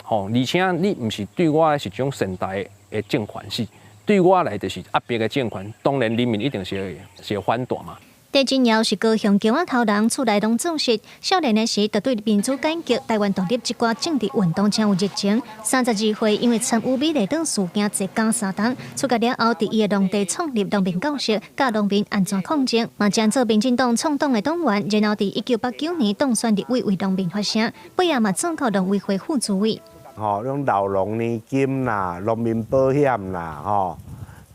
[SPEAKER 26] 吼！而且你毋是對我的是一種善待的政權，是對我來就是壓迫的政權，當然人民一定是會反彈嘛。
[SPEAKER 5] 戴振堯是高雄橋仔頭人，厝內攏做穡。少年的時，就對民主改革、台灣獨立這寡政治運動真有熱情。32歲，因為參與美麗島事件坐監3冬，出獄了後，佇伊的農地創立農民教室，教農民按怎抗爭，嘛將做民進黨創黨的黨員。然後佇1989年當選立委為農民發聲，尾仔嘛做到農委會副主委。
[SPEAKER 2] 吼，種老農年金啦、農民保險啦、吼。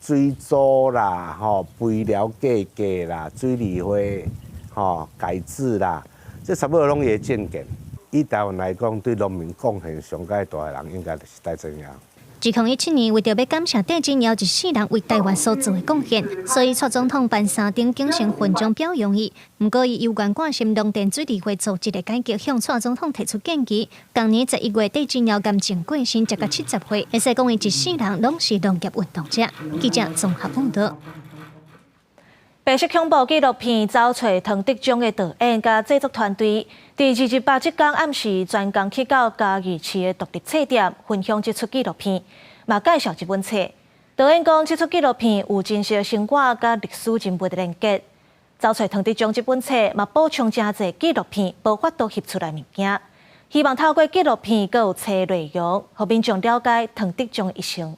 [SPEAKER 2] 水租啦、吼肥料價格啦、水利會吼改制啦，這差不多攏伊的政見。以台灣來講，對農民貢獻上蓋大的人，應該就是戴振堯。
[SPEAKER 5] 2017年，為著欲感謝戴振堯一世人為台灣所做的貢獻，所以蔡總統頒三等景星勳章表揚伊。毋過，伊猶原關心農田水利會組織的改革，向蔡總統提出建議。同年11月，戴振堯癌症過身，才70歲。會使講伊一世人攏是農業運動者。記者綜合報導。
[SPEAKER 1] 白色恐怖紀錄片走揣湯德章的導演佮製作團隊，佇228這工暗時專工去到嘉義市的獨立冊店分享這齣紀錄片，嘛介紹這本冊。導演講，這齣紀錄片有真實生活佮歷史人物的連結。走揣湯德章這本冊嘛補充誠濟紀錄片無法度翕出來物件，希望透過紀錄片閣有冊內容，予民眾了解湯德章的一生。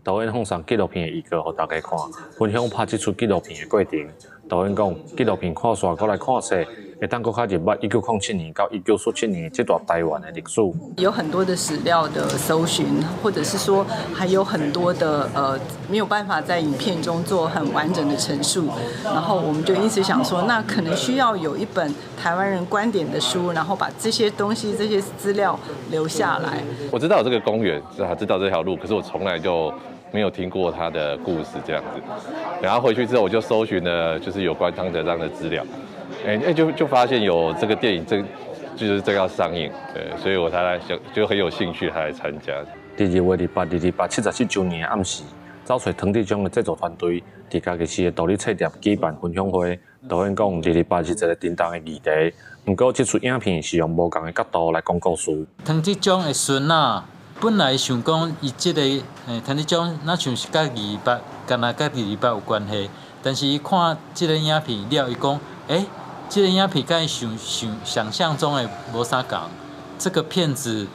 [SPEAKER 6] 導演放送紀錄片的預告，予大家看，分享拍這齣紀錄片的過程。導演講，紀錄片看煞，閣來看冊，會當閣較入捌1907年到1947年這段台灣的歷史。
[SPEAKER 9] 有很多的史料的搜尋，或者是說還有很多的沒有辦法在影片中做很完整的陳述。然後我們就因此想說，那可能需要有一本台灣人觀點的書，然後把這些東西、這些資料留下來。
[SPEAKER 10] 我知道有這個公園，知道這條路，可是我從來就沒有聽過他的故事這樣子，然後回去之後我就搜尋了，就是有關湯德章的資料，就發現有這個電影，這就是這個要上映，對，所以我才來想，就很有興趣，才來參加。
[SPEAKER 6] 佇2月28、22877週年的暗時，走揣湯德章的製作團隊佇嘉義市的獨立冊店舉辦分享會。導演講，228是一個沉重的議題，毋過這齣影片是用無仝的角度來講故事。
[SPEAKER 11] 湯德章的孫仔。本來想講，伊這個湯德章，若像是佮228，敢若佮228有關係。但是伊看這個影片了，伊講，這個影片佮伊想像中的無啥仝。這個片子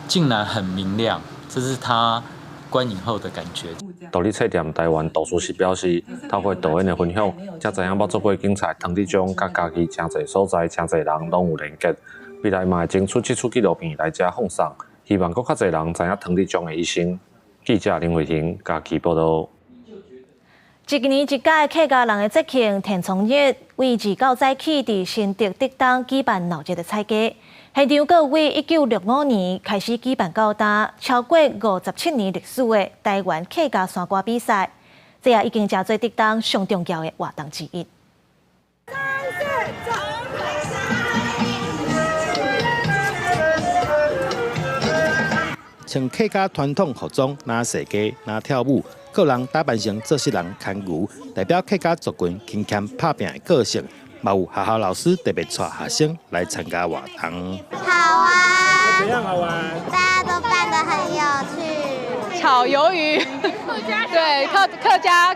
[SPEAKER 11] 竟然很明亮，這是他觀影後的感覺。
[SPEAKER 6] 獨立冊店台灣圖書室表示，透過導演的分享，才知影捌做過警察湯德章佮嘉義誠濟所在、誠濟人攏有連結。未來嘛會爭取這齣紀錄片來遮放送。希望閣較濟人知影湯德章的一生。記者林慧婷嘉義報導。
[SPEAKER 1] 一年一屆客家人的節慶天倉日，為29早起佇新竹竹東舉辦鬧熱的踩街。現場閣有為1965年開始舉辦到今，超過57年歷史的台灣客家山歌比賽，這也已經成做竹東上重要的活動之一。
[SPEAKER 12] 穿客家傳統服裝，若踅街，若跳舞，個人打扮成做穡人牽牛，代表客家族群勤儉拍拚的個性。嘛有學校老師特別帶學生來參加活動。
[SPEAKER 13] 好啊！
[SPEAKER 12] 怎樣好玩？
[SPEAKER 13] 大家都扮得很有趣。
[SPEAKER 14] 炒魷魚，對，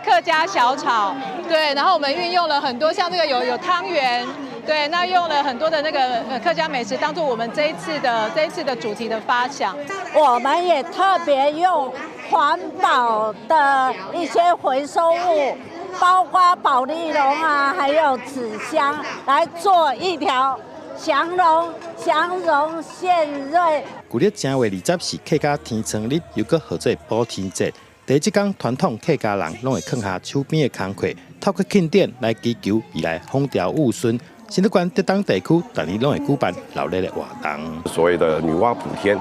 [SPEAKER 14] 客家小炒，對，然後我們運用了很多像這個有湯圓。對，那用了很多的那個客家美食，當做我們這一次的主題的發想。
[SPEAKER 27] 我們也特別用環保的一些回收物，包括保麗龍啊，還有紙箱，來做一條祥龍祥榮獻瑞。
[SPEAKER 12] 舊曆正月20是客家天倉日，又閣號做補天節。佇這工傳統客家人攏會囥下手邊的工課，透過慶典來祈求未來風調雨順。新竹縣竹東地區，逐年攏會舉辦鬧熱的活動。
[SPEAKER 28] 所謂的女媧補天，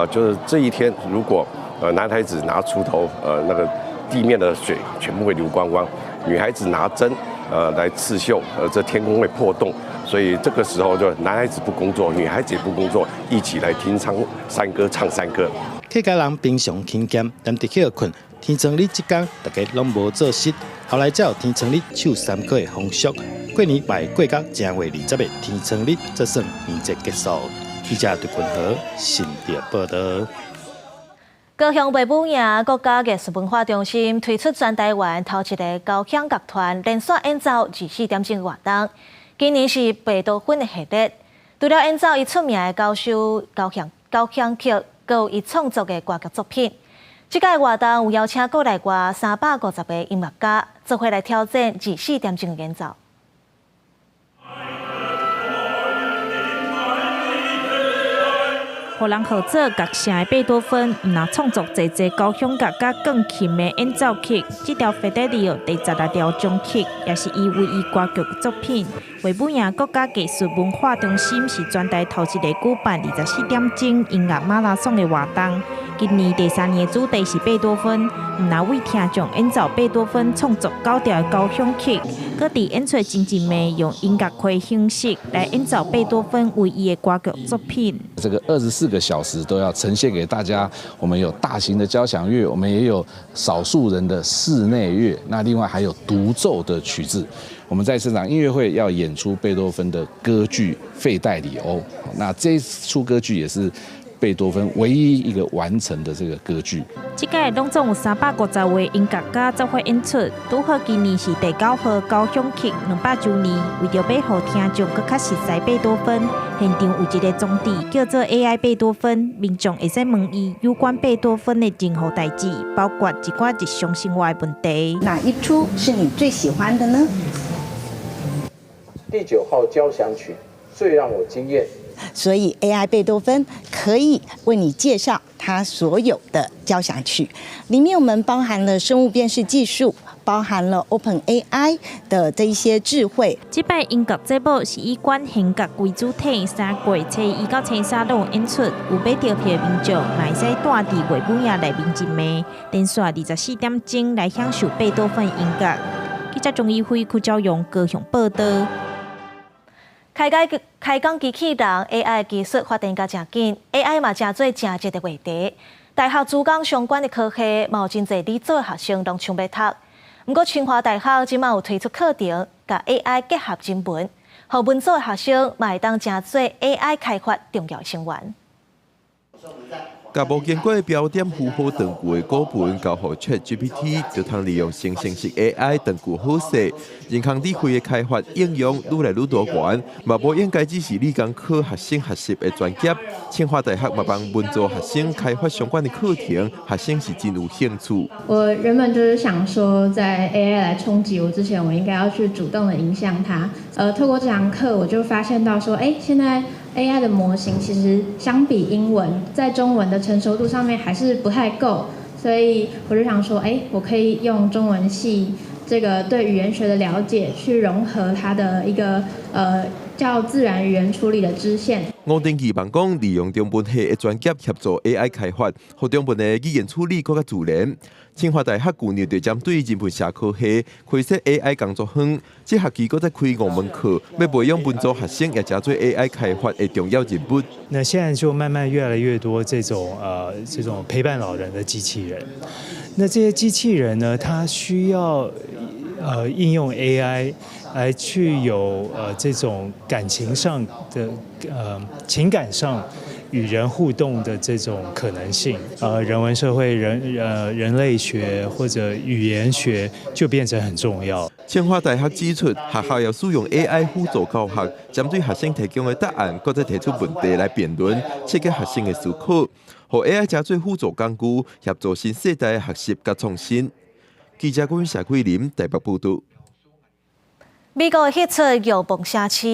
[SPEAKER 28] 就是這一天，如果男孩子拿鋤頭，那個地面的水全部會流光光；女孩子拿針，來刺繡，這天空會破洞。所以這個時候就男孩子不工作，女孩子也不工作，一起來聽唱山歌，唱山歌。
[SPEAKER 12] 客家人平常勤儉，踮佇歇睏，天倉日這工，大家攏無做穡。後來才有天倉日唱山歌的風俗。過年嘛會過到正月20的天倉日，才算年節結束。記者陳君和新竹報導。
[SPEAKER 1] 高雄衛武營國家藝術文化中心推出全台灣頭一个交響樂團連續演奏24點鐘活動。今年是貝多芬的系列，除了演奏伊出名的九首交響曲，閣有伊創作的歌劇作品。這屆活動有邀請國內外350個音樂家，做伙來挑戰24點鐘的演奏。
[SPEAKER 15] 予人號做樂聖的貝多芬，毋但創作濟濟交響樂佮鋼琴的演奏曲，這條費德里奧第十六調終曲，也是伊唯一歌劇作品。衛武營國家藝術文化中心是全台頭一个舉辦24點鐘音樂馬拉松的活動。今年第三年的主題是貝多芬，毋但為聽眾演奏貝多芬創作九調的交響曲，閣佇演出前一暝用音樂會形式來演奏貝多芬唯一的歌劇作品。
[SPEAKER 16] 這個24個小時都要呈現給大家。我們有大型的交響樂，我們也有少數人的室內樂，那另外還有獨奏的曲子。我們在這場音樂會要演出貝多芬的歌劇《費戴里歐》，那這一出歌劇也是貝多芬唯一一個完成的這個歌劇。
[SPEAKER 15] 這屆攏總有350位音樂家做伙演出，拄好今年是第九號交響曲200週年，為著欲予聽眾閣較熟似貝多芬，現場有一個裝置叫做 AI 貝多芬，民眾會使問伊有關貝多芬的任何代誌，包括一寡日常生活的問題。
[SPEAKER 17] 哪一出是你最喜歡的呢？
[SPEAKER 18] 第九號交響曲最讓我驚豔。
[SPEAKER 17] 所以 AI 貝多芬可以為你介紹他所有的交響曲，裡面我們包含了生物辨識技術，包含了 Open AI 的這一些智慧。
[SPEAKER 15] 這擺音樂節目是以管弦樂為主體，3月初一到初三攏有演出，有買著票的民眾嘛會使蹛佇衛武營內面一暝，連續24點鐘來享受貝多芬音樂。記者鍾一輝、柯昭勇高雄報導。
[SPEAKER 1] 開講機器人 AI 技術發展甲誠緊，AI 嘛成做誠熱的話題。大學主攻相關的科系，嘛有真濟理組的學生攏搶欲讀。毋過清華大學這馬有推出課程，共 AI 結合人文，予文組的學生嘛會當成做 AI 開發重要成員。
[SPEAKER 19] 共無經過標點符號斷句的古文交予 ChatGPT，就通利用生成式 AI 斷句好勢。人工智慧的開發應用愈來愈多元，嘛無應該只是理工科學生學習的專業。清華大學嘛幫文組學生開發相關的課程，學生是真有興趣。
[SPEAKER 20] 我原本就是想說，在 AI 來衝擊我之前，我應該要去主動的影響它。透過這堂課，我就發現到說，哎，現在 AI 的模型其實相比英文，在中文的成熟度上面還是不太夠，所以我就想說，哎，我可以用中文系這個對語言學的了解，去融合它的一個較自然語言處理的支線。
[SPEAKER 19] 吳定期望講，利用中文系的專業協助 AI 開發，予中文的語言處理閣較自然。清華大學舊年就針對人文社科系開設 AI 工作坊，這學期閣再開五門課，欲培養文組學生也成做 AI 開發的重要人物。
[SPEAKER 21] 那現在就慢慢越來越多這種陪伴老人的機器人。那這些機器人呢，它需要應用 AI 來去有這種感情上的情感上與人互動的這種可能性，人文社會人類學或者語言學就變成很重要。
[SPEAKER 19] 清華大學指出，學校要使用 AI 輔助教學，針對學生提供的答案，閣再提出問題來辯論，刺激學生的思考，予 AI 成做輔助工具，協助新世代的學習佮創新。記者郭謝桂林台北報導。
[SPEAKER 1] 美國的彼齣《欲望城市》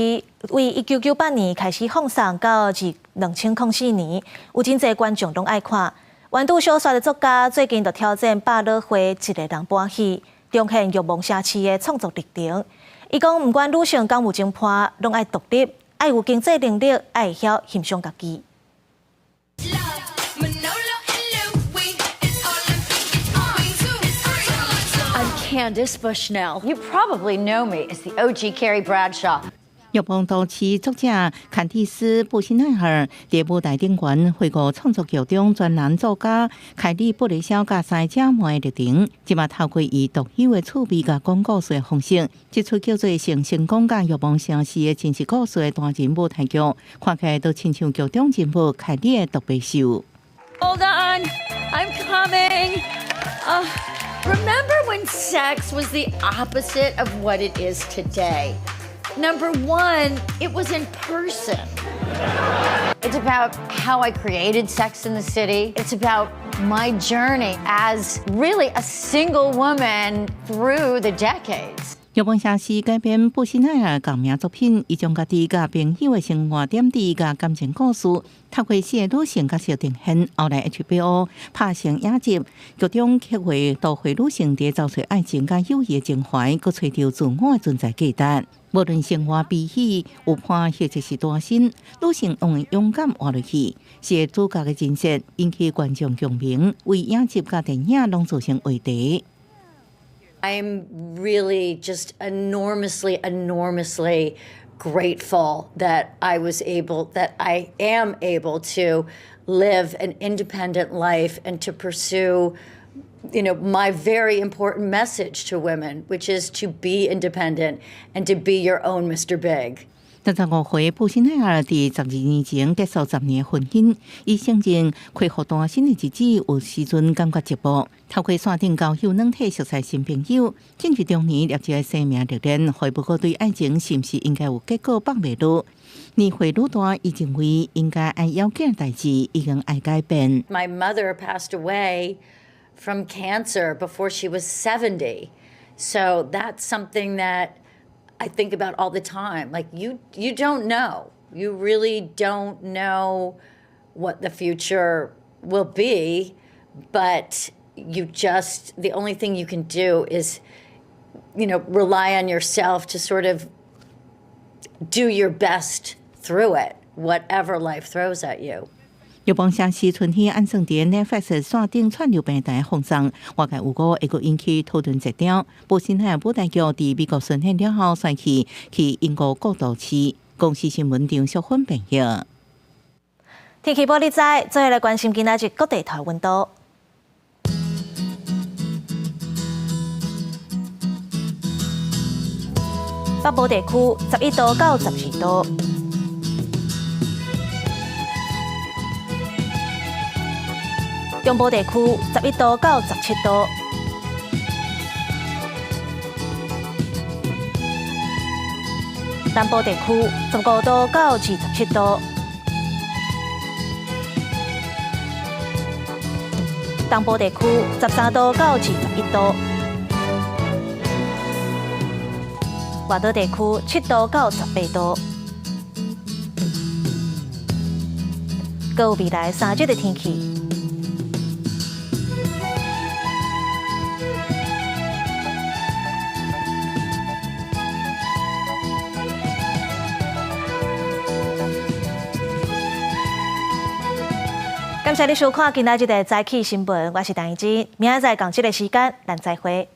[SPEAKER 1] 為1998年開始放送到2004年，有真濟觀眾攏愛看。原著小說的作家最近就挑戰百老匯一個人搬戲，重現《欲望城市》的創作歷程。伊講，毋管女性敢有情伴，攏愛獨立，愛有經濟能力，愛會曉欣賞家己。
[SPEAKER 22] I'm Candace Bushnell. You probably know me as the OG Carrie Bradshaw.
[SPEAKER 23] 欲望都市作者坎蒂斯·布希奈爾佇舞台頂懸回顧創作劇中專欄作家凱莉·布雷肖佮三个姐妹的歷程，這馬透過伊獨有的趣味佮講故事的方式，這齣叫做《性成功佮欲望城市》的真實故事的單人舞台劇，看起來都親像劇中人物凱莉的獨白秀。
[SPEAKER 22] Hold on, I'm coming. Remember when sex was the opposite of what it is today? Number one, it was in person. It's about how I created Sex in the City. It's about my journey as really a single woman through the decades.
[SPEAKER 23] 玉邦城市改編布什奈爾仝名作品，伊將家己佮朋友的生活點滴佮感情故事，透過四个女性角色呈現。後來 HBO 拍成影集，劇中刻畫都會女性佇找揣愛情佮友誼的情懷，閣揣著自我的存在價值。無論生活悲喜，有伴或者是單身，女性攏會勇敢活落去。四个主角的人設引起觀眾共鳴，為影集佮電影攏造成話題。
[SPEAKER 22] I'm really just enormously, enormously grateful that I am able to live an independent life and to pursue my very important message to women, which is to be independent and to be your own Mr. Big.
[SPEAKER 23] 65歲布什奈爾佇12年前結束10年婚姻，伊承認恢復單身的日子有時陣感覺寂寞。透過線頂交友軟體熟識新朋友，進入中年獵一个生命歷練，會不過對愛情是毋是應該有結果放袂落。年歲愈大，伊認為應該愛要緊的代誌已經愛改變。
[SPEAKER 22] My mother passed away from cancer before she was 70. So that's something that I think about all the time. Like you don't know. You really don't know what the future will be, but the only thing you can do is rely on yourself to sort of do your best through it, whatever life throws at you.
[SPEAKER 23] 玉邦城市春天按算佇 Netflix 線頂串流平台放送，外界預估會閣引起討論熱潮。布什奈爾舞台劇佇美國巡演了後，旋去英國過渡市。公視新聞張淑芬編譯。
[SPEAKER 1] 天氣報你知，做伙來關心今仔日各地頭溫度。北部地區11度到12度。中部地區11度到17度，南部地區15度到27度，東部地區13度到21度，外島地區7度到18度。閣有未來3日的天氣。感謝你收看今仔日的早起新聞，我是陳怡之，明仔載仝這个時間，咱再會。